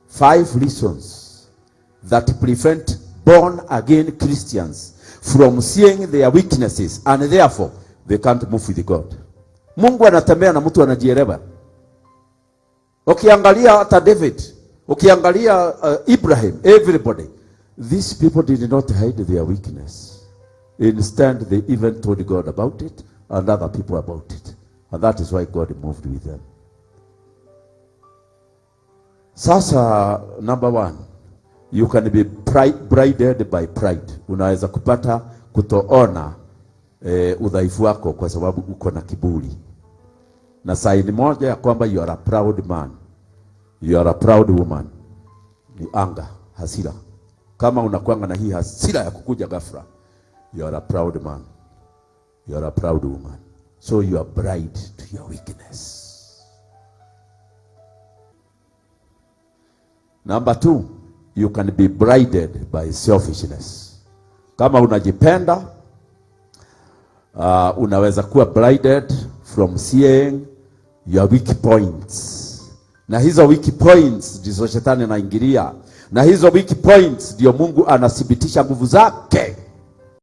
Five reasons that prevent born again Christians from seeing their weaknesses and therefore they can't move with God. Mungu anatembea na mtu anajielewa. Ukiangalia hata David, ukiangalia Ibrahim, everybody, these people did not hide their weakness. Instead, they even told God about it and other people about it. And that is why God moved with them. Sasa, number one, you can be blinded by pride. Unaweza kupata kutoona udhaifu wako kwa sababu uko na kiburi. Na saini moja ya kwamba you are a proud man, you are a proud woman ni anger, hasira. Kama unakuanga na hii hasira ya kukuja ghafla, you are a proud man, you are a proud woman, so you are blind to your weakness. Number two, you can be blinded by selfishness. Kama unajipenda, unaweza kuwa blinded from seeing your weak points, na hizo weak points ndizo shetani anaingilia, na hizo weak points ndio Mungu anathibitisha nguvu zake.